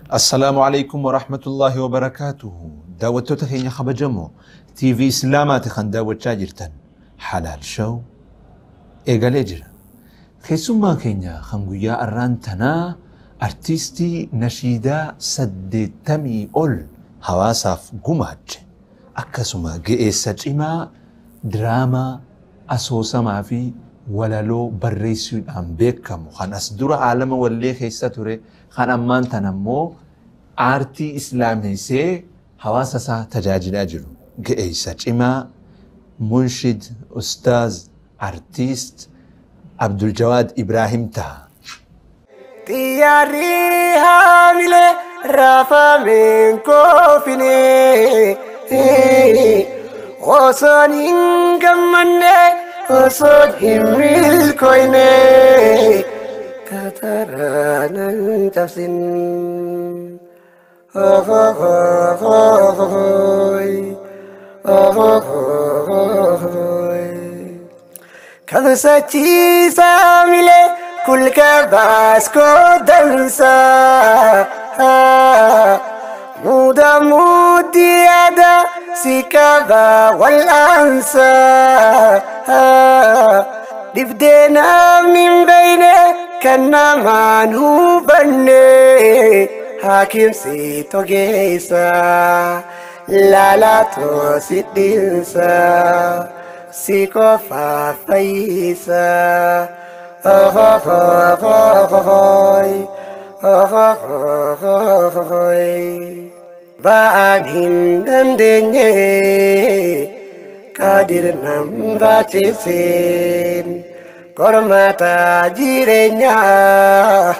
Assalaamu alaikum wa rahmatullahi wa barakaatuhu. Daawwattoota keenya kabajamoo TV Islaamaati kan daawwachaa jirtan Halaal Show eegalee jira. Keessummaa keenya kan guyyaa arraan tanaa artiistii nashiidaa 80 ol hawaasaaf gumaache, akkasuma ga'eessa cimaa diraamaa, asoosamaa fi walaloo barreessuudhaan beekamu, kan as dura aalama wallee keessa ture, kan ammaan tan ammoo aartii islaameessee hawaasa isaa tajaajilaa jiru, ga'eessa cimaa, munshid, ustaaz, artiist Abdul Jawaad Ibraahim ta'a. Xiyyaarri haamilee raafameen koofine, osoon hin gammanne, osoon hin milkoyne, kataraanan cabsin. Kabsachiisaa milee kulka baaskoo dansaa, muda mudii aadaa si qaba wal'aansaa, dhibdee namni hin beeyne kan namaan hubanne, haakimsi togeessa laalaatoo si dhiinsa si qofaa fayyisa. Ba'aan hin dandeenye qaadir nam baachiseen, qormaata jireenyaa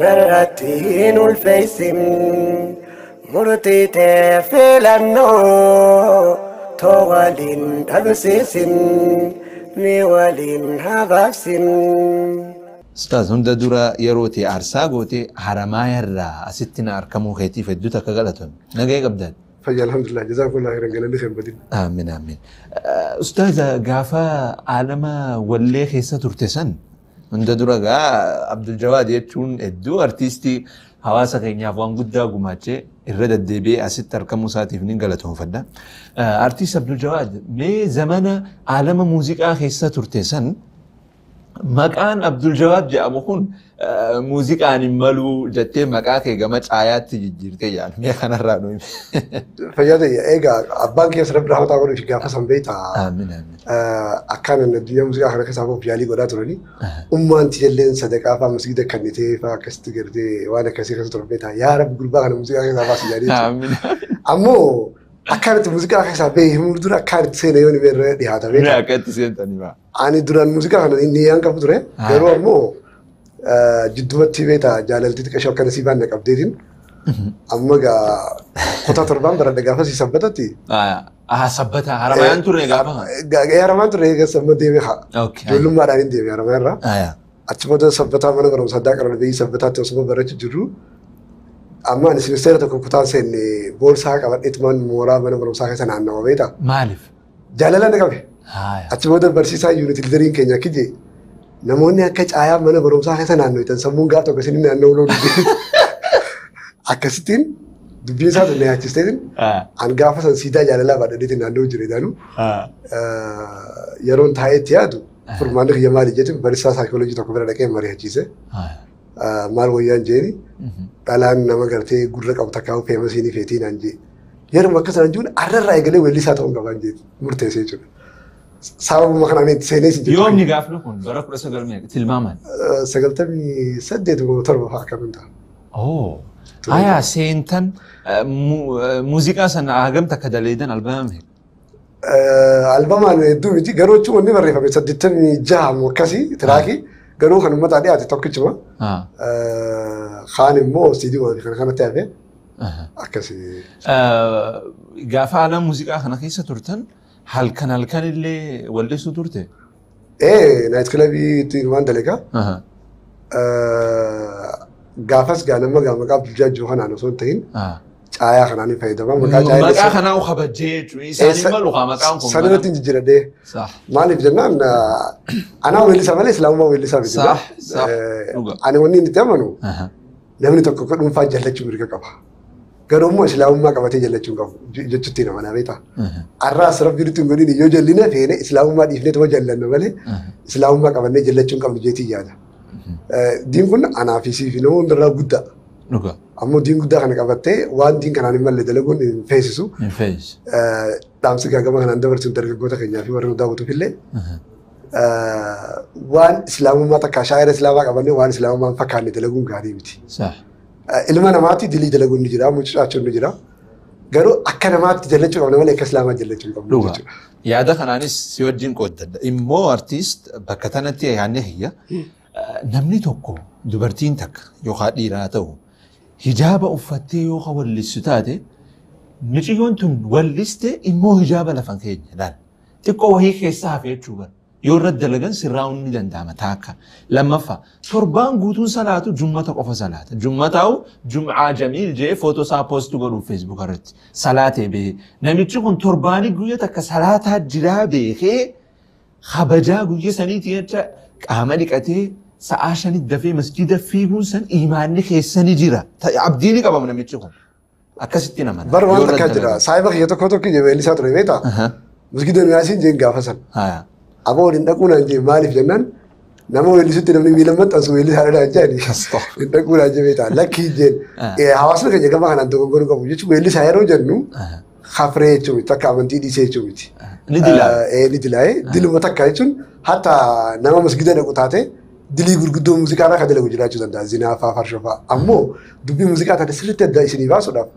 narratti hin ulfeessin, murtii tee filannoo too waliin dhabsiisin, mi waliin habaabsin. Ustaaz, hunda dura yeroo ta'e aarsaa gootee Haramaaya irraa asitti na argamuu keetiif hedduu takka galatoomi. Nagaya qabdan? Fayyaa, alhamdulillah, jazaakumullah khairan, galanni kan badin. Aamin, aamin. Ustaaz, gaafa aalama wallee keessa turte san, hunda dura gaa Abdul Jawaad jechuun hedduu artiistii hawaasa keenyaaf waan guddaa gumaachee irra deddeebi'ee asitti argamuu isaatiif ni galatoonfadha. Artiist Abdul Jawaad, mee zamana aalama muuziqaa keessa turte san maqaan Abdul Jawaad jedhamu kun muuziqaan hin maluu jettee maqaa kee gama caayaatti jijjiirtee jedhan, mee kanarraa nu himi. Fayyaa ta'e, egaa abbaan keessa Rabbi rahmataa godhuuf gaafa san beektaa. Aamin, aamin. Akkaan inni addunyaa muuziqaa kana keessaa bahuuf yaalii godhaa turani. Ummaan tijalleen sadaqaa fa'aa masgiida kennitee fa'aa akkasitti gartee waan akkasii keessa turan beektaa. Yaa Rabbi, gurbaa kana muuziqaa keessaa baasi jedhanii. Aamin. Ammoo akkaan itti muuziqaa keessaa bahee himuu dura akkaan itti seena yoo ni irra dhiyaata Mee beektaa. akka itti seentanii ba'a. Ani duraan muuziqaa kana inni yaan qabu ture. Garuu ammoo jiddumatti beektaa jaalaltii xiqqashoo akkana sii baanna qabdeetiin. Amma gaa kutaa torbaan baradha gaafasii Sabbatatti. Sabbata Haramayaan turre gaafa. Haramaan ture, eega samma deemee haa. Ijoollummaadhaan hin deeme Haramaa irraa. Achi booda Sabbataa mana barumsaa addaa qaran biyyi Sabbataatti osoo barachuu jirru. Amma ani simisteera tokko kutaan seenne boorsaa qabadheetumaan mooraa mana barumsaa keessa naannawa beektaa. Maaliif? Jaalala na qabe. Achi booda barsiisaa unit leaderiin keenya akki jee, namoonni akka caayaa mana barumsaa keessa naannoitan sammuun gaaf tokko isin naanna'uu loolu. Akkasittiin dubbiin isaa tun na yaachisteetiin an gaafa san siidaa jaalalaa baadhadheetiin naanna'uu jire daanu yeroon taa'ee itti yaadu furmaanni kiyya maali jechuun barsiisaa saayikooloojii tokko bira dhaqee mari'achiise. Maal wayyaan jeeni, dhalaan nama gartee gurra qabu takkaa famousii ni feetii naan jee. Yeroo akka sanaan jiruun arrarraa eegalee weellisaa ta'uun qabaan jee murteessee jechuudha. Sababuma kanaan itti seenee si jechuudha. Yoomni gaafni kun bara 19 meeqa tilmaaman? 98 moo 7 fa'aa akkamiin ta'a. Oh. Aya, seentan muuziqaa sana hagam takka daleedan, albama meeqa? Albamaan hedduu miti, garuu jechuun wanni barreeffame 86 moo akkasii trackii, garuu kan uummataa dhiyaate tokkichuma. Kaan immoo CD fi kan kanatti hafe akkasii. Gaafa haala muuziqaa kana keessa turtan halkan halkan illee walleessuu turte? Ee, night clubii ittiin waan dalagaa. Gaafas gaa nama gaa maqaa Abdul Jaajjuu kanaan osoo hin ta'in caayaa kanaan hin fayyadama. Maqaa caayaa Maqaa kanaa kabajjee jechuun isaanii malu haa maqaan kun. San irratti hin jijjiiradhee. Maaliif jennaan, anaa weellisaa malee islaamummaa weellisaa miti. Sah, sah, dhuga. Ani wanni inni itti amanu Namni tokko akka dhuunfaa jaallachuu mirga qaba. Garuu immoo islaamummaa qabatee jaallachuu hin qabu jechuutti nama naa beektaa. Har'aas rabbi nutti hin godhin yoo jalline feene islaamummaa dhiifnee tuma jallanna malee islaamummaa qabannee jallachuu hin qabnu jeetii yaada. Diin kun anaa fi siif nama hundarraa guddaa. Dhugaa. Ammoo diin guddaa kana qabattee waan diin kanaan hin malle dalaguun hin feesisu. Hin feesisu. Dhaamsi gaagama kanaan dabarsuun dargaggoota keenyaa fi warra nu daawwatuuf illee waan islaamummaa takka shaa'ira islaamaa qabannee waan islaamummaa hin fakkaanne dalaguun gaarii miti. Ilma namaatti dilii dalaguun ni jira, mucucaachuun ni jira. Garuu akka namaatti jallachuu qabna malee akka islaamaa jallachuu hin qabnu jechuudha. Yaada kanaanis si wajjin qooddadha. Immoo artiist bakka tanatti yaadne hiyya. Namni tokko dubartiin takka yookaan dhiiraa ta'u hijaaba uffattee yoo ka wallistu taate miciyyoon tun walliste immoo hijaaba lafan keenya laal. Xiqqoo wahii keessaa hafe jechuu bara. Yoo irratti dalagan sirraa'uun ni danda'ama taakka. Lammaffaa torbaan guutuun salaatu jummata qofa salaata. Jummataa'u jum'aa jamiil jee footoo isaa poost godhuuf feesbuuk irratti salaatee beekee. Namichi kun torbaanii guyya takka salaataa jiraa beekee kabajaa guyya saniitii jecha qaama dhiqatee sa'aa shanitti dafee masjida fiiguun san imaanni keessa ni jira. Abdii ni qabama namichi kun. Akkasitti nama. Bar waan takkaa jira. Saayiba kiyya tokko tokko weellisaa ture beektaa? Masjida Miyaasiin jeen gaafa san. Aboo waliin dhaquu naan jee maaliif jennaan nama weellisutti namni miila maxxansu weellisaa dha jedhani. Hin dhaquu naan jee beektaa? Lakkii jeen. Hawaasni keenya gama kanaan dogoggoruu qabu jechuun weellisaa yeroo jennu kafree jechuu miti takka amantii dhiisee jechuu miti. Ni dilaa'e. Ni dilaa'e. Diluma takka jechuun hatta nama masgida dhaqu taate dilii gurguddoo muuziqaa irraa kan dalagu jiraachuu danda'a. Zinaa fa'aa farshoo fa'aa. Ammoo dubbii muuziqaa taate sirriitti adda isinii baasuudhaaf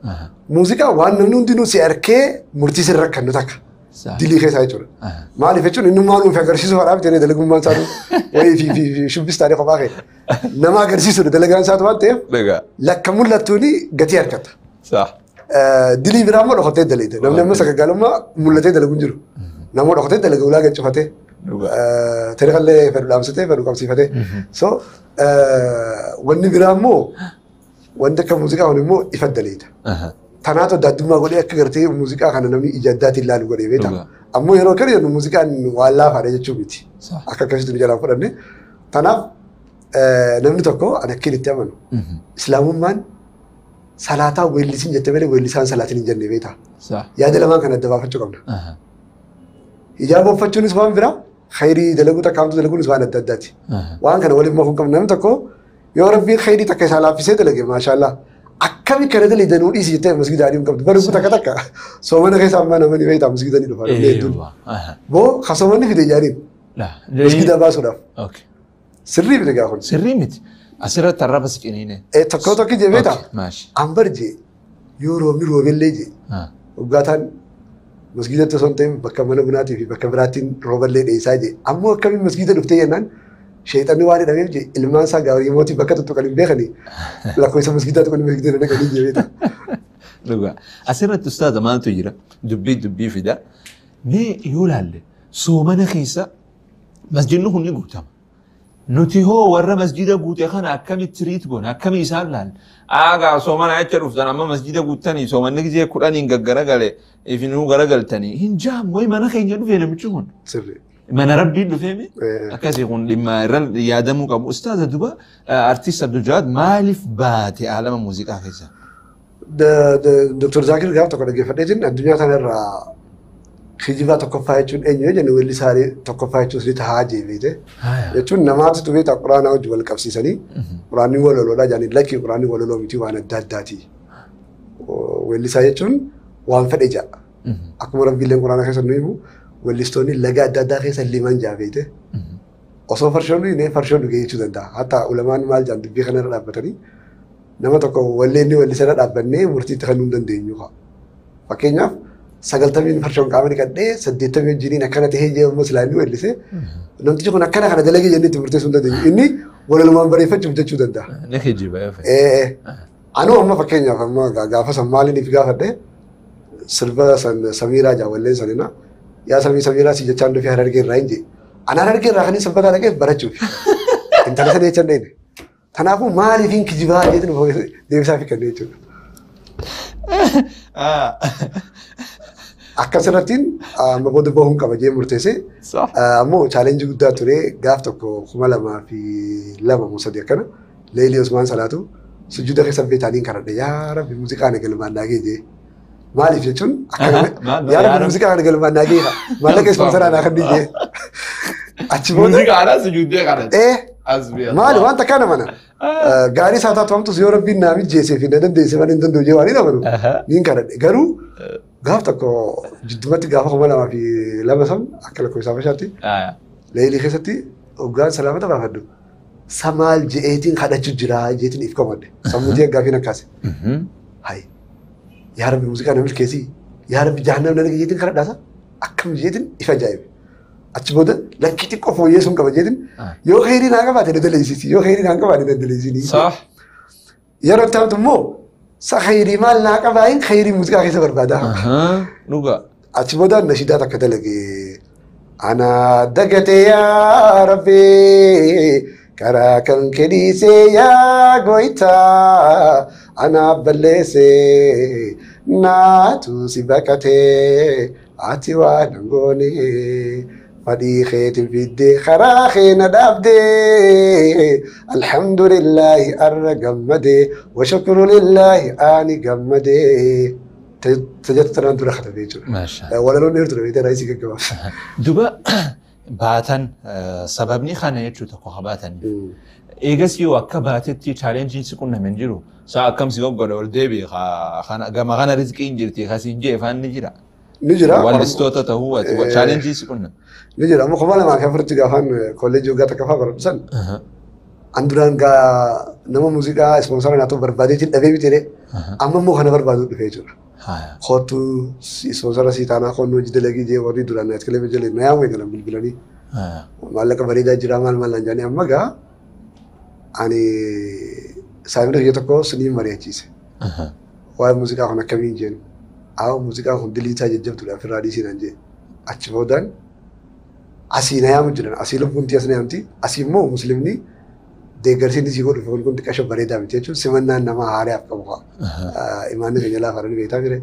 muuziqaa waan namni hundinuu si harkee murtii sirra kennu takka. Dilii keessaa jechuudha. Maaliif jechuun inni maal nuuf agarsiisuu fadhaaf jedhee dalagummaan isaatu wayii fi shubbis taatee kophaa kee nama agarsiisudha dalagaan isaatu waan ta'eef lakka mul'attuuni gatii argata. Dilii biraa immoo dhokatee dalagde. Namni amma sagaggaalummaa mul'atee dalagu hin jiru. Nama dhokatee dalagu ulaa gad cufatee. Tariqallee fedhu dhaamsatee fedhu qabsiifatee. So wanni biraa immoo wanti akka muuziqaa kun immoo ifa daleeta. Tanaatu adda addummaa godhee akka gartee muuziqaa kana namni ija addaatiin ilaalu godhee beektaa. Ammoo yeroo kana jennu muuziqaan waan laafaadha jechuu miti. Akka akkasitti nu jalaan fudhanne. Tanaaf namni tokko ani akkin itti amanu. Islaamummaan salaataa weellisiin jette malee weellisaan salaatiin hin jenne beektaa. Yaada lamaan kana adda baafachuu qabna. Hijaaba uffachuunis waan biraa, khayrii dalaguu takka hamtuu dalaguunis waan adda addaati. Waan kana waliin makuu hin qabnu. Namni tokko yoo rabbiin khayrii takka isaa laaffisee dalage maashaallah. Akkami kana dalagee nuu dhiisi jettee masgida adiin qabdu. Bari takka takka soomana keessa ammaa namni beektaa masgida ni dhufa. Boo ka soomanni fide jaaniin. Masgida baasuudhaaf. Sirrii miti gaafa. Sirrii miti. Asirratti arraba si ciniine. Tokko tokko jee beektaa? Ambar jee yoo roobni roobellee jee hoggaataan masgidatti osoo hin ta'in bakka mana bunaatii fi bakka biraattiin rooballee dheessaa jee. Ammoo akkamiin masgida dhuftee jennaan sheexanni waan hidhameef jee ilmaan isaa gaarii mootii bakka tuttuqan hin beekani lakkoofsa masgidaa tuqanii masgida dhaqanii jee beektaa. Dhugaa. Asirratti ustaaza maaltu jira? Dubbii dubbii fida. Mee yoo laalle soomana keessa masjidni kun ni guutama. Nuti hoo warra masjida guute kana akkamitti riit goona akkami isaan laalle aagaa soomana jecha dhuftan amma masjida guuttanii soomanni gizee kudhaniin gaggaragale ifinuu garagaltanii hin jaamu wayi mana keenya dhufee namichi kun. Mana rabbiin dhufeemi akkasii kun dhimma irra yaadamuu qabu. Ustaaza duba artiist Abdul Jawaad maaliif baate aalama muuziqaa keessa? Dr. Zaakir gaaf tokko dhaggeeffadheetiin addunyaa kanarraa kijibaa tokkoffaa jechuun eenyu yoo jennu weellisaa tokkoffaa jechuun sirrii tahaa jee beekte. Jechuun namaatu beektaa quraanaa wajji wal qabsiisanii quraanni waloloodha jedhanii lakkii quraanni waloloo miti waan adda addaati. Weellisaa jechuun waan fedhe ja'a. Akkuma rabbiillee quraana keessa nu himu weellistoonni laga adda addaa keessa liman ja'a beekte. Osoo farshoon dhugee farshoon dhugee jechuu danda'a. Hatta ulamaan maal jedhan dubbii kanarra dhaabbatanii nama tokko wallee inni weellisarra dhaabbannee murtiitti kennuu hin dandeenyu. Fakkeenyaaf 90 farshoon qaama dhiqadhee 80 wajjiniin akkana tahee jee ammoo silaa inni weellise namtichi kun akkana kana dalagee jennee itti murteessuu hin dandeenyu. Inni walalumaan bareeffachuuf jechuu danda'a. Ni kijiba yoo fedhe. Anuu amma fakkeenyaaf amma gaafa san maaliin if gaafadhe sirba san Samiiraa jaa walleen sanina yaa samii Samiiraa si jechaan dhufee Harargee irraa hin jee. Ana Harargee irraa kan inni sabbataa dhaqeef barachuuf. Intala sana jechaan dhayne. Kanaafuu maaliif hin kijibaa jeetiin deebisaa fi kennee jechuudha. Akkasirrattiin amma booda bahuun qaba jee murteessee ammoo chaalenjii guddaa ture gaaf tokko 2002 moo 3 akkana Leelii Osmaan Salaatu Sujuuda keessa beetaniin kadhadhe yaa Rabbi muuziqaa na galmaan naa geejjee. Maaliif jechuun yaa Rabbi muuziqaa na galmaan naa geeha. Maallaqa ispoonsaraa naa kan dijee. Achi booda. Muuziqaadhaa sujuuddee kadhate. Maali waan takkaa nama na. Gaarii isaa taatu hamtus yoo Rabbiin naa mijjeessee fi na dandeessee malee hin danda'u jee waan hin amanu. Niin kadhadhe. Garuu gaaf tokko jiddumatti gaafa 2002 san akka lakkoofsa Habashaatti. Leelii keessatti hoggaan salaamata baafadhu. Samaal je'eetiin kadhachuu jira jeetiin if qamadde. Sammuu tiyya gaafiin akkaase. Hayi. Yaa Rabbi muuziqaa na milkeessii. Yaa Rabbi jahannam na jeetiin kadhadhaasa. Akkam jeetiin if ajaa'ibe. Achi booda lakkii xiqqoo fooyyee sun qaba jeetiin yoo kheyrii naa qabaate na daleessisi yoo kheyrii naa qabaate na daleessisi. Saah. Yeroo itti aantu immoo sa kheyrii maal naa qabaayin kheyrii muuziqaa keessa barbaada. Dhugaa. Achi booda nashiidaa takka dalagee. Ana dagate yaa Rabbi karaa kan kedhiisee yaa goytaa ana balleessee naatu si baqatee ati waan goone fadhii keetiin fiddee karaa kee na dhaabdee alhamdulillaahi arra gammadee wa shukru lillaahi ani gammadee. Tajaajila tanaan dura katabee jechuudha. Walaloon dheertu dha beektaa raayisii gaggabaabsa. Duba baatan sababni kana jechuu tokko haa baataniif. Eegas yoo akka baatetti chaalenjiin si qunname hin jiru. Saa akkam si goggoda ol deebi'e gama kana rizqiin jirti kasiin jee faan ni jira. Ni jira. Wallistoota ta'uu ati chaalenjiin si qunname. Ni jira. Amma 2004tti gaafaan kolleejjii waggaa takkaffaa baradhu san. An duraan nama muuziqaa ispoonsara naa ta'u barbaadeetiin dhabee miti jedhee amma immoo kana barbaadu dhufee jechuudha. Kootu ispoonsara sii taanaa koonnu hojii dalagii jee warri duraan naayit kilabii jalee na yaamuu eegalan bilbilanii. Maallaqa bareedaa jira maal maal naan jedhanii amma gaa ani saamina kiyya tokko suniin mari'achiise. Waa'ee muuziqaa kun akkamiin jeen haa muuziqaan kun diliitaa jajjabduudha ofirraa dhiisii naan jee achi boodaan asii na yaamu jiran asii lubbuun tiyas na yaamti asii immoo muslimni deeggarsi inni sii godhu kun kun xiqqasho bareedaa miti jechuun simannaan nama haaraaf qabu fa'a. Imaanni keenya laafa ni beektaa jire.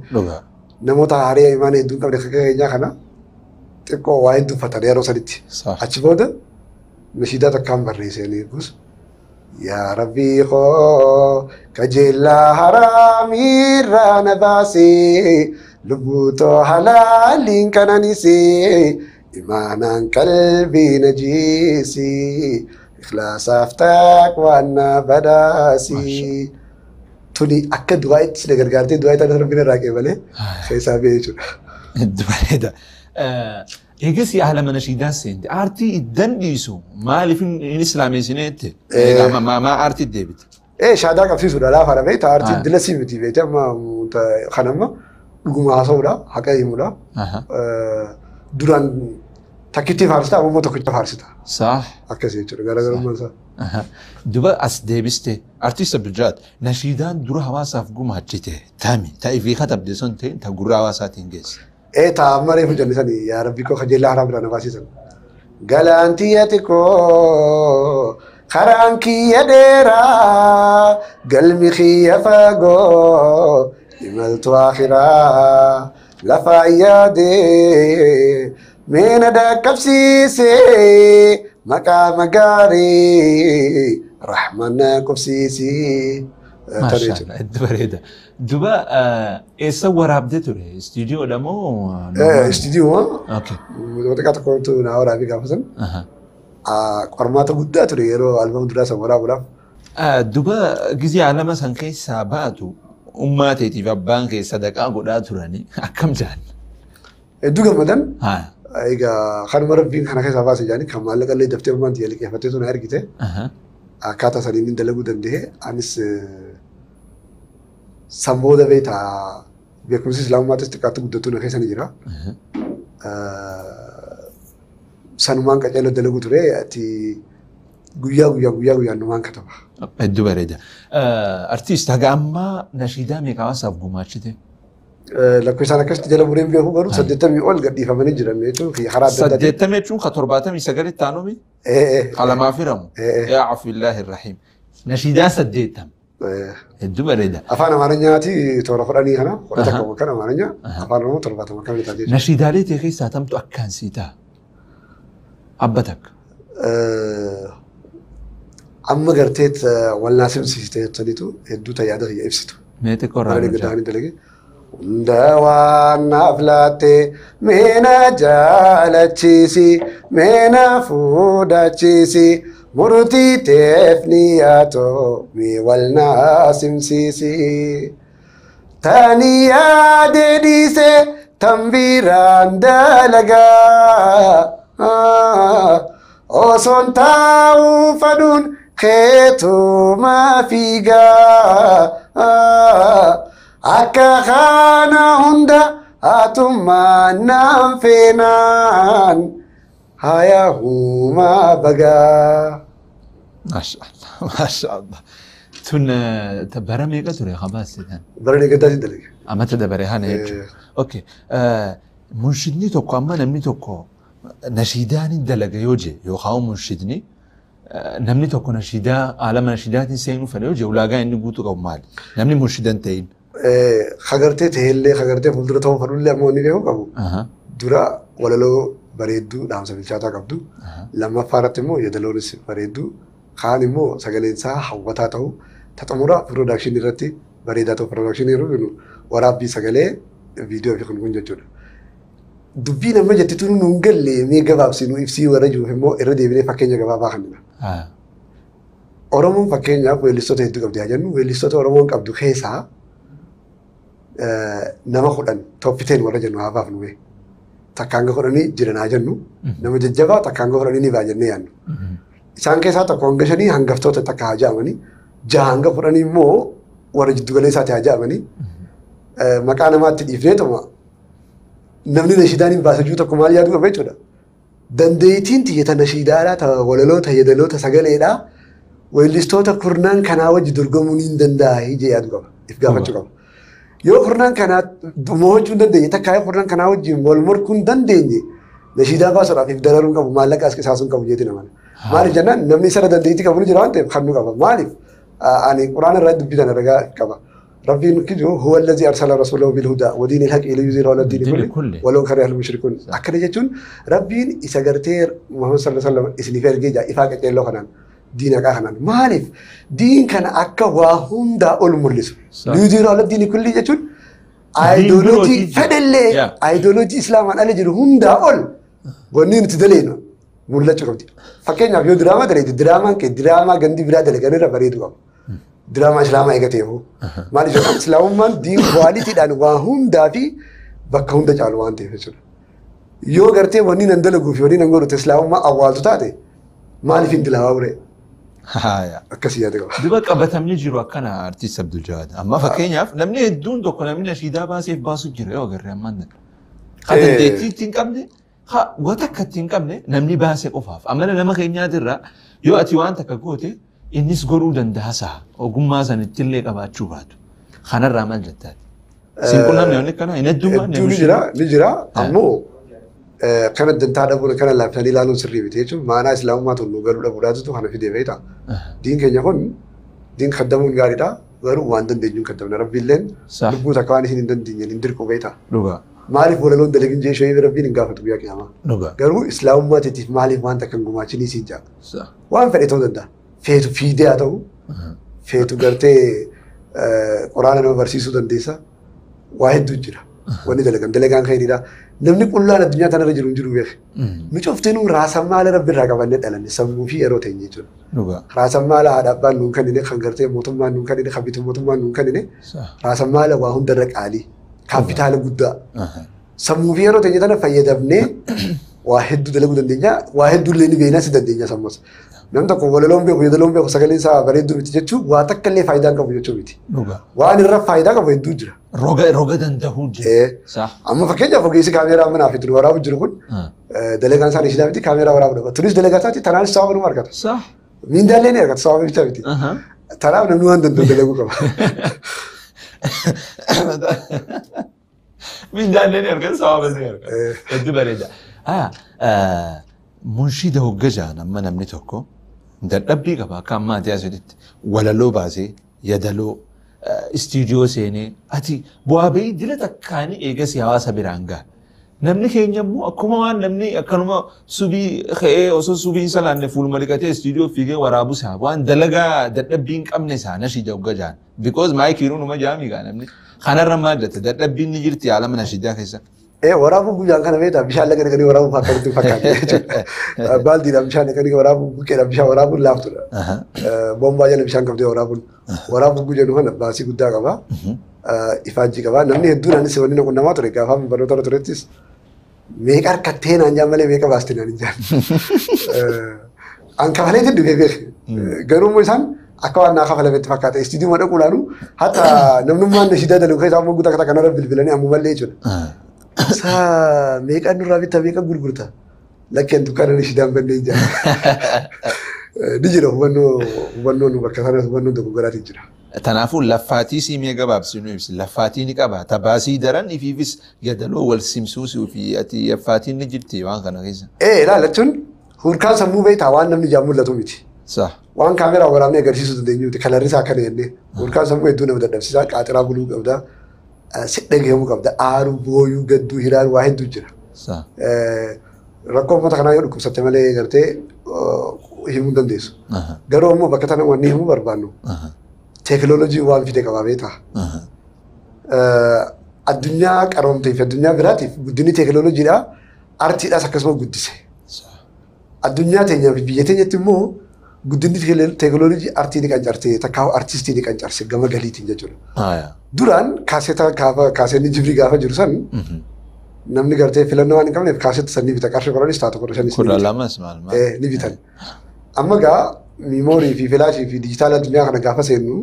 Namoota haaraa imaana hedduu hin qabne akka keenyaa kana xiqqoo waa hedduu uffatan yeroo sanitti. Achi booda nashiidaa takkaan barreessanii eegus. Yaa Rabbii koo kajeellaa haraamiirraa na baasee lubbuu too halaaliin qananisee imaanaan qalbii na jiisii. Ikhlaasaaf taqwaan na badhaasii. Tuni akka du'aa itti na gargaartee du'aa itti Rabbiin irraa qeebalee keessaa ba'ee jechuudha. Hedduu bareeda. Eegas haala mana shiidaa seente aartii iddan dhiisu maaliif hin islaameessineette? Maa aartii deebite? Shaadaa qabsiisuudha laafa dha beektaa aartii dila sii miti beektaa amma kan amma dhuguma haasa'uudha haqa himuudha. Duraan takkitti faarsita amma immoo tokkicha faarsita. Saah. Akkasii jechuudha garaagarummaan isaa. Duba as deebiste artiist Abduljaad nashiidaan dura hawaasaaf gumaachite tami ta'ee fi katabde sun ta'e ta gurra hawaasaatiin geesse. Taa amma reefu jenne sani yaa Rabbi koo kajeellaa haraa biraan na baasisan. Galaan tiyya xiqqoo karaan kiyya dheeraa galmi kiyya fagoo imaltu akhiraa lafa yaadee meena dhaqqabsiisee maqaama gaarii rahman na qubsiisii. Maashaallah hedduu bareeda. Duba eessa waraabdee ture? Istiidiyoodha moo? Istiidiyoo. Xiqqaa tokkotu naa waraabee gaafa san. Qormaata guddaa ture yeroo albama duraa san waraabuudhaaf. Duba gizee alama san keessaa baatu ummaa teetiif abbaan kee sadaqaa godhaa turanii akkam jedhan? Hedduu gammadan. Egaa kanuma Rabbiin kana keessaa baase jedhanii kan maallaqa illee daftee ummaan tiyya liqeeffattee tun argite. Akkaataa saniin inni dalaguu danda'e anis san booda beektaa beekumsi islaamummaatis xiqqaatti guddatu na keessa ni jira. Sanumaan qaceeloo dalaguu ture ati guyyaa guyyaa guyyaa guyyaan numaan kataba. Hedduu bareeda. Artiist haga ammaa nashiidaa meeqa hawaasaaf gumaachite? Lakkoofsaan akkasitti jala mureen beeku garuu 80 ol gadhiifamanii jiran jechuun karaa adda addaatiin. 80 jechuun ka 79 taanumi? Qalamaaf hiramu? Yaa afillaahi rahiim. Nashiidaa 80. Hedduu bareeda. Afaan Amaariffaati toora 10 kana 11 kan Amaariffaa afaan Oromoo 70 kan taatee. Nashiidaalee ta'e keessaa tamtu akkaan sii ta'a? Abba takka. Amma gartee wal naa simsiiste sanitu hedduu tajaajila kiyya ibsitu. Meeti qorraa Bara gaddaanii dalage. Hunda waan naaf laatte meena jaalachiisi meena fuudhachiisi murtii teef ni yaatoo mee wal naa simsiisi. Tani yaade dhiise tan biraan dalagaa osoon taa'uu fadhuun keetuma fiigaa akka kana hunda hatummaan naan feenaan haya humaa bagaa. Maashaallah maashaallah. Tun bara meeqa ture qabaasitan? Bara gaddaatti dalage. Amata dabare hana jechuudha. Okay. Munshidni tokko amma namni tokko nashiidaan dalaga yoo je yookaan munshidni namni tokko nashiidaa alama nashiidaatiin seenuu fedha yoo je ulaagaa inni guutuu qabu maali? Namni munshidan ta'in. Hagartee ta'ellee hagartee fuuldura ta'uu fedhullee ammoo inni beekuu qabu. Dura walaloo bareedduu dhaamsa bilchaataa qabdu. Lammaffaa irratti immoo yeedaloonis bareedduu. Kaan immoo sagaleen isaa hawwataa ta'u. Taxamura piroodakshinii irratti bareedaa ta'u piroodakshinii yeroo jennu waraabbii sagalee viidiyoo fi kun kun jechuudha. Dubbiin amma jetti tun nuun galle mee gabaabsinu ibsii warra jiruuf immoo irra deebinee fakkeenya gabaabaa kennina. Oromoon fakkeenyaaf weellistoota hedduu qabdi haa jennu weellistoota Oromoon qabdu keessaa nama 10 top 10 warra jennu haa baafnu mee. Takka hanga 10 jiran haa jennu nama jajjabaa takka hanga 10 ni baa jennee yaadnu. Isaan keessaa tokko hanga 5 hangaftoota takka haa jedhamanii 6 hanga 10 immoo warra jiddu galeessaati haa jedhamanii maqaa namaatti dhiifneetuma namni nashiidaan hin baasa jiru tokko maal yaaduu qaba jechuudha. Dandeettiin tiyyata nashiidaadhaa ta walaloo ta yeedaloo ta sagaleedhaa weellistoota kurnaan kanaa wajji dorgomuun hin danda'a jee yaaduu qaba. If gaafachuu qaba. Yoo kurnaan kanaa mo'achuu hin dandeenye takka yoo kurnaan kanaa wajjin wal morkuu hin dandeenye nashiidaa baasuudhaaf if dararuu hin qabu maallaqa as qisaasuu hin qabu jeeti nama. Maaliif jennaan namni isarra dandeettii qabu ni jira waan ta'eef kannuu qaba. Maaliif ani quraana irraa dubbitan ragaa qaba. ربي نكجو هو الذي أرسل رسوله بالهدى ودين الحق ليظهره على الدين كله ولو كره المشركون. أكن جتون ربي إذا قرتير محمد صلى الله عليه وسلم إسني فرجة إفاقة الله خنان دينك أخنان مالف دين كان أكا وهم دا المرلس ليظهره على الدين كله جتون أيديولوجي فدلة أيديولوجي إسلام أنا جرهم دا أول ونين تدلينه مرلس شو فكين يا دراما ترى دراما كدراما عندي برا دل كأنه ربريدو دراما إسلام أيقته هو مالي شو إسلام من دين quality دان وهم دافي بكون ده جالوان تيه شو يو کرتے ونی نندل گوفی ونی ننگورو إسلام ما أول تو تاته مالي فين دلاورة أكسي هذا دبا قبتم نجرو أكنا أرتيست عبد الجواد أما فكين ياف نمني الدون دو كنا من شيدا باسيف باسو جرو يو غير من خد ديتي تنقبني خا وتك تنقبني نمني باسي قفاف أما لما خينيا درا يو أتي وان تكغوتي innis godhuu danda'a sa'a ogummaa sanatti illee qabaachuu baatu kanarraa maal jettaati? Siin qunnamne wanni akkana hin heddummaa Hedduu ni jira ni jira ammoo kana dantaa dhabuun kana laaffisanii ilaaluun sirrii miti jechuun maanaa islaamummaa tun nu galuu dhabuudhaatu kana fidee beekta. Diin keenya kun diin kaddamuun gaariidha garuu waan dandeenyuun kaddamna rabbiilleen lubbuu takka waan isin hin dandeenyeen hin dirqu beekta. Dhugaa. Maaliif walaloon dalagin jee shayii rabbiin hin gaafatu guyyaa qiyaamaa. Dhugaa. Garuu islaamummaa teetiif maaliif waan takka hin gumaachinii siin jaa. Waan fedhe ta'uu danda'a. Feetu fiidee haa ta'u, feetu gartee quraana nama barsiisuu dandeessa. Waa hedduu jira. Wanni dalagan dalagaan khayriidha. Namni qullaan addunyaa tanarra jiru hin jiru beeke. Nu cuftinuu raasan maala rabbi irraa qabannee dhalanne sammuu fi yeroo teenye jechuudha. Raasan maala haadha abbaan nuun kennine kan gartee mootummaan nuun kennine kan bitu mootummaan nuun kennine raasan maala waa hundarra qaalii kaapitaala guddaa. Sammuu fi yeroo teenye tana fayyadamnee waa hedduu dalaguu dandeenya waa hedduu illee ni beekna si dandeenya sammuus. Namni tokko walaloon beeku yeedaloon beeku sagaleen isaa bareedduu miti jechuun waa takka illee faayidaa hin qabu jechuu miti. Waan irra faayidaa qabu hedduu jira. Roga danda'uu jira. Amma fakkeenyaaf ogeessi kaameeraa manaa fi waraabu jiru kun dalagaan isaa ishiidhaa miti kaameeraa waraabu dhaba. Tunis dalagaa isaati tanaanis sababa nu argata. Miindaallee ni argata sababa bicha miti. Tanaaf namni waan danda'u dalaguu qaba. Miindaallee ni argata sababa ni argata. Hedduu bareeda. Munshida hogga amma namni tokko dadhabbii qaba akka ammaati asitti walaloo baasee yadaloo istiidiyoo seenee ati bu'aa bahii dila takkaanii eegasii hawaasa biraan gaha. Namni keenya immoo akkuma waan namni akkanuma subii ka'ee osoo subii hin salaanne fuuluma dhiqatee istiidiyoo fiigee waraabu isaa waan dalagaa dadhabbii hin qabne isaa nashiida hogga jaan. Because maayikiinuu numa jaamii gaa namni. Kanarra maal jette dadhabbiin ni jirti alama nashiidaa keessa. Waraabuu guyyaan kana beektaa bishaan laga dhaqanii waraabuu fakkaatu fakkaata jechuudha. Baaldiidhaan bishaan dhaqanii waraabuu buqqeedhaan bishaan waraabuun laaftudha. Bombaa jala bishaan qabdee waraabuun. Waraabuu guyyaan kana baasii guddaa qaba. Ifaajjii qaba. Namni hedduun anis wanni na qunnamaa ture gaafa barnoota irra turettis meeqa harkattee naan jaan malee meeqa baastee naan hin jaan. An kafaleetiin dhufee beeke. Garuu immoo isaan akka waan naa kafalametti fakkaata. Istiidiyoo dhaquu ilaalu hatta namnummaan nashiidaa dalagu keessaa ammoo guutaa kanarra bilbilanii ammumallee jechuudha. Sa meeqa nurraa bitta meeqa gurgurta? Lakkeen dukkaana nashiidaan bannee hin jaan. Ni jira hubannoo nu bakka sanas hubannoon dogoggoraatiin jira. Kanaafuu laffaatii siimee gabaabsinu ibsi. Laffaatii ni qaba. Tabaasii daran ifiifis gadaloo wal simsuusuu fi ati laffaatiin ni jirti waan kana keessa. Ilaala jechuun hurkaan sammuu beektaa waan namni ijaan mul'atu miti. Waan kaameraa waraabnee agarsiisuu dandeenyu miti. Kalarri isaa akkana jennee. Hurkaan sammuu hedduu nama dadhabsiisaa. Qaaxiraa buluu qabda. Si dhagahamuu qabda. Aaruu, booyuu, gadduu, hiraaruu waa hedduu jira. Rakkoo uummata kanaa yoo dhukkubsatte malee gartee himuu dandeessu. Garuu ammoo bakka tana wanni himuu barbaannu. Teekinooloojii waan fide qabaa beektaa. Addunyaa qaroomtee fi addunyaa biraatiif guddinni teekinooloojiidhaa artiidhaas akkasuma guddise. Addunyaa teenyaa fi biyya teenyatti immoo guddinni teekinooloojii artii ni qancarse takkaa artistii ni qancarse gama galiitiin jechuudha. Duraan kaaseta gaafa kaaseenni jibrii gaafa jiru san namni gartee filannoo waan hin qabneef kaasetta san ni bita qarshii 10 taatu 15 12 maal ni bitan. Amma gaa miimoorii fi filaashii fi dijitaala addunyaa kana gaafa seennu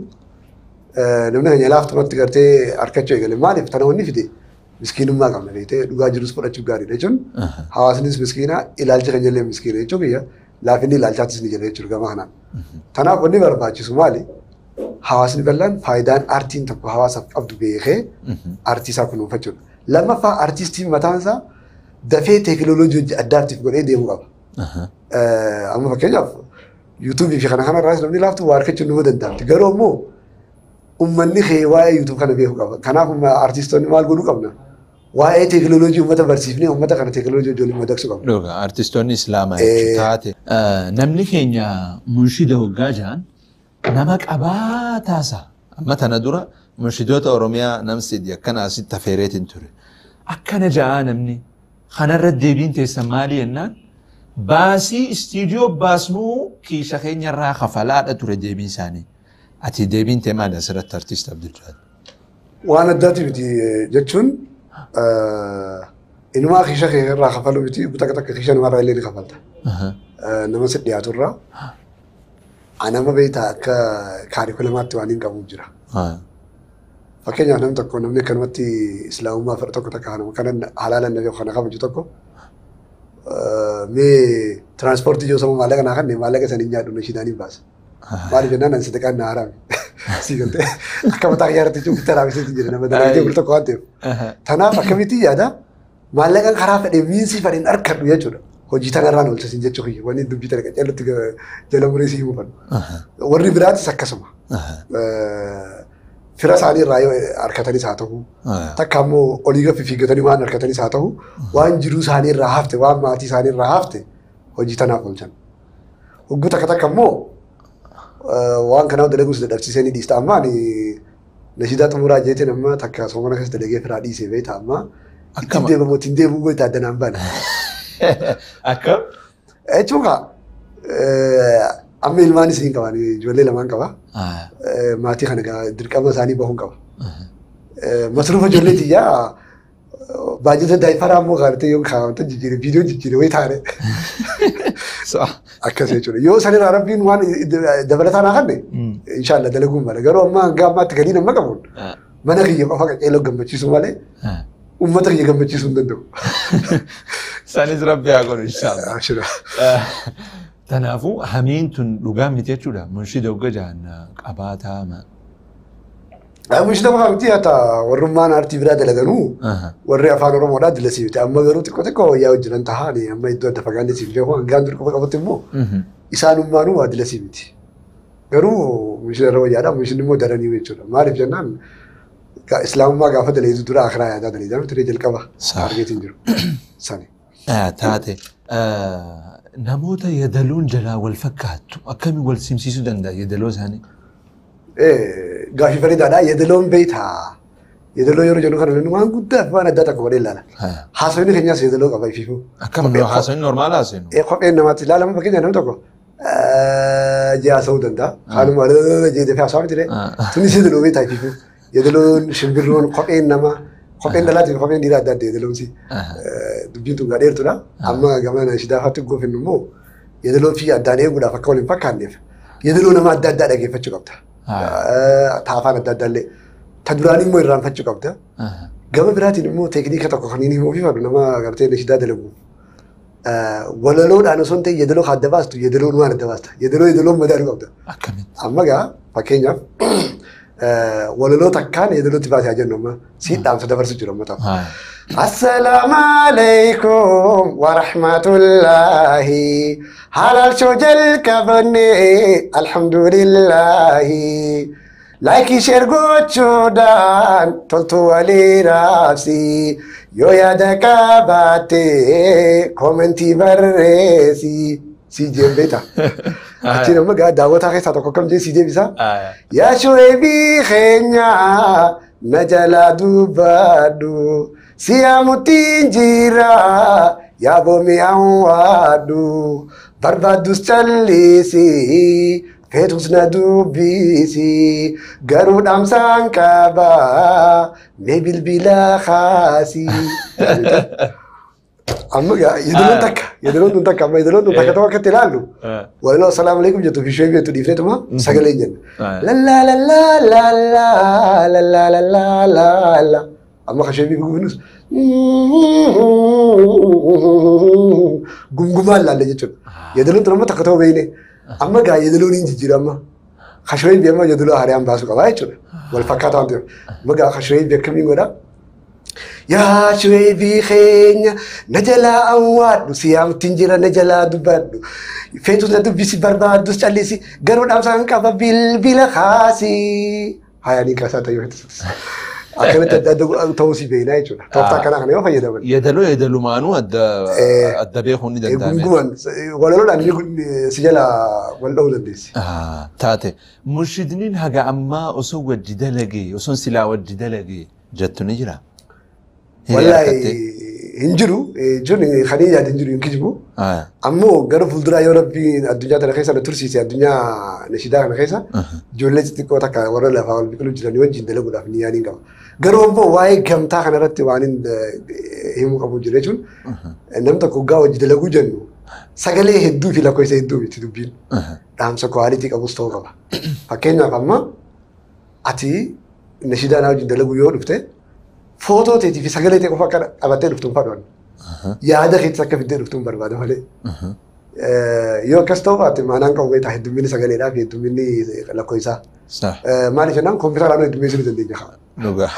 namni keenya laaftumatti gartee harkachuu eegale. Maaliif tana wanni fide miskiinummaa qabna beektee dhugaa jirus fudhachuuf gaariidha jechuun hawaasnis miskiina ilaalcha keenya illee miskiina jechuun kiyya laafinni ilaalchaattis ni jira jechuudha gama kanaan. Kanaaf wanni barbaachisu maali? Hawaasni bal'aan faayidaan aartiin tokko hawaasaaf qabdu beekee aartii isaa kunuunfachuudha. Lammaffaa aartistiin mataan isaa dafee teekinooloojii hojii addaattiif godhee deemuu qaba. Amma fakkeenyaaf yuutuubii fi kana kanarraas namni laaftu waa argachuun nama danda'amti. Garuu ammoo uummanni kee waa'ee yuutuub kana beekuu qaba. Kanaaf aartistoonni maal godhuu qabna? Waa'ee teekinooloojii uummata barsiifnee uummata kana teekinooloojii wajjin madaqsuu qabna. Dhugaa aartistoonni Islaamaa jechuun taate. Namni keenya munshida hoggaa jiran nama qabaa taasa. Amma tana dura munshidoota Oromiyaa namsi akkana asitti afeereetiin ture. Akkana ja'a namni kanarra deebiin teessan maali jennaan baasii istiidiyoo baasnuu kiisha keenyarraa kafalaadha ture deebiin isaanii. Ati deebiin tee maali asirratti artiist Abdul Jaal? Waan addaati miti jechuun inumaa kiisha kee irraa kafaluu miti takka takka kiisha namarraa illee ni kafalta. Nama si dhiyaatu irraa. Anama beektaa akka kaarikulamaatti waan hin qabu jira. Fakkeenyaaf namni tokko namni akkanumatti islaamummaa fedha tokko takka kana halaala nabi kana kabaju tokko mee tiraanspoortii yoo sama maallaqa naa kanne maallaqa sanii nyaadhu nashiidhaan hin baasa. Maaliif jennaan ani sadaqaan naa haraami. Sii galtee akka mataa kiyyaarratti jechuun bitta raabisee jira nama dalagdee bulu tokko waan ta'eef. Tanaaf akkamitti yaada maallaqan karaa fedhe miinsii fedheen argadhu jechuudha. Hojii tanarraan oolchisiin jechuu kiyya wanni dubbii tana qaceellotti jala muree sii himuu fadhu. Warri biraatis akkasuma. Fira isaanii irraa yoo harkatanis haa ta'u, takka immoo olii gaffi fiiggatanii waan harkatanis haa ta'u, waan jiruu isaanii irraa hafte, waan maatii isaanii irraa hafte hojii tanaaf oolchan. Hogguu takka takka immoo waan kanaaf dalaguus dadhabsiisee ni dhiista. Amma ani nashiidaa xumuraa jeetiin amma takka soomana keessa dalagee firaa dhiisee beekta amma ittiin deemamu ittiin deemuu goota addanaan bana. Akkam? Jechuun kaa amma ilmaanis hin qaban ijoollee lamaan qaba. Maatii kana dirqama isaanii bahuun qaba. Masruufa ijoollee tiyyaa baajata daayifaraa immoo kaartee yoo kaawwatan jijjiire viidiyoo jijjiire wayii taane. Akkas jechuudha. Yoo sanirraa rabbiin waan dabalataa naa kanne inshaallah dalaguun mala. Garuu amma hanga ammaatti galii nama qabuun mana kiyya qofa qaceeloo gammachiisu malee uummata kiyya gammachiisuu hin danda'u. Sanis rabbi haa godhu inshaallah. Kanaafuu hamiin tun dhugaa miti jechuudha. Munshida hogga jaan qabaataa ma. Munshida qofa miti haata warrummaan aartii biraa dalaganuu warri afaan Oromoodhaa dilasii miti. Amma garuu xiqqoo xiqqoo wayyaa hojjetan tahaani amma iddoo adda fagaanne siif beeku hangaan dur qofa qabatti immoo isaanummaanuu waa dilasii miti. Garuu munshida irra wayyaadha. Munshidni immoo daranii jechuudha. Maaliif jennaan Islaamummaa gaafa daleetu dura akhiraa yaadaa daleedaa miti jalqaba argeetiin jiru. Sani. Taate namoota yedaluun jalaa wal fakkaattu akkamiin wal simsiisuu danda'a yedaloo isaanii? Gaafii bareedaadha. Yedaloon beektaa. Yedeloo yeroo jennu kana namni waan guddaa fi waan addaa tokko godhee ilaala. Haasawni keenyas yedeloo qaba ifiifuu. Akkam haasawni normaal haasawni? Kopheen namaatti ilaalama fakkeenya namni tokko jee haasawuu danda'a. Haaluma jee dafee haasawaa miti ree. Tunis yedeloo beektaa ifiifuu. Yedeloon shimbirroon kopheen namaa kopheen dhalaatii fi kopheen dhiiraa adda adda yedeloonsi. Dubbiin tun gadheertudha. Amma gama shidaafaatti goofinnu immoo yedeloo fi addaan eeguudhaaf akka wal hin fakkaanneef yedeloo nama adda addaa dhageeffachuu qabda. Taafaan adda addaa illee. Ta duraan immoo irraanfachuu qabda. Gama biraatiin immoo teekniika tokko kan inni himuuf fadhu nama gartee nashidaa dalagu. Walaloodhaan osoo hin ta'in yedeloo adda baastu yedeloon waan adda baasta. Yedeloo yedeloon madaaluu qabda. Amma gaa fakkeenyaaf walaloo takkaan yedelootti baasee haa jennu amma si dhaamsa dabarsu jiru amma ta'u. Assalaamu alaikum wa rahmatullahi Halaal Show jalqabanne alhamdulillahi. Like share gochuudhaan toltu walii raabsi yoo yaada qabaatte koomentii barreessi si jeen beekta. Achiin amma gaa daawwataa keessaa tokko akkam jee si deebisa. Yaa Shu'eebii keenya na jalaa dubbadhu siyaamutiin jira yaa boomii awwaadhu barbaaddus callisi. Feetus na dubbisi garuu dhaamsaan qaba mee bilbila kaasi. Amma yedeloon takka yedeloon tun takka amma yedeloon tun takka ta'uu akkatti ilaallu. Walaloo assalaamu alaikum jettu fi ishee jettu dhiifneetuma sagalee hin jenna. Lallaa lallaa lallaa lallaa lallaa lallaa. Amma kashee fi gufinus gumgumaan laalle jechuudha. Yedeloon tun amma takka ta'uu beekne. Amma gaa yedeloon hin jijjiiru amma. Kashee amma yedeloo haaraan baasuu qaba jechuudha. Wal fakkaataa waan ta'eef. Amma gaa kashee akkamiin godhaa? Yaa Shu'eebii keenya na jalaa awwaadhu siyaamtiin jira na jalaa dubbadhu feetus na dubbisi barbaaddus callisi garuu dhaamsaan qaba bilbila kaasi. Hayaanii kaasaa ta'uu feetus. Akkanatti adda adda ta'uu si beeknaa jechuudha. Tooftaa akkanaa kana yoo fayyadaman. Yedeloo yedelumaanuu adda beekuun ni danda'ame. Gunguman walaloodhaan si jalaa wal dha'uu dandeessi. Taate murshidniin haga ammaa osoo wajji dalagee osoo silaa wajji dalagee jettu ni jiraa? Wallahi hin jiru jechuun kan hin yaadin jiru hin kijibu. Ammoo gara fuulduraa yoo rabbiin addunyaa tana keessa na tursiise addunyaa nashidaa kana keessa ijoollee xixiqqoo takka warra lafaa wal biqiluu jiranii wajjin dalaguudhaaf ni yaadiin qaba. Garuu ammoo waa'ee gamtaa kana irratti waan hin himuu qabu jira jechuun namni tokko waggaa wajji dalaguu jennu sagalee hedduu fi lakkoofsa hedduu miti dubbiin dhaamsa kwaalitii qabus ta'uu qaba. Fakkeenyaaf amma ati nashidaa naa wajjin dalaguu yoo dhufte footoo teetii fi sagalee ta'e qofa akka qabattee dhuftuun fadhoon. Yaada keetis akka fiddee dhuftuun barbaada malee. Yoo akkas ta'u baate maanaan qabu beektaa heddumminni sagaleedhaa fi heddumminni lakkoofsaa. Maaliif jennaan kompiitaraan heddummeessuu ni dandeenya. Dhugaa.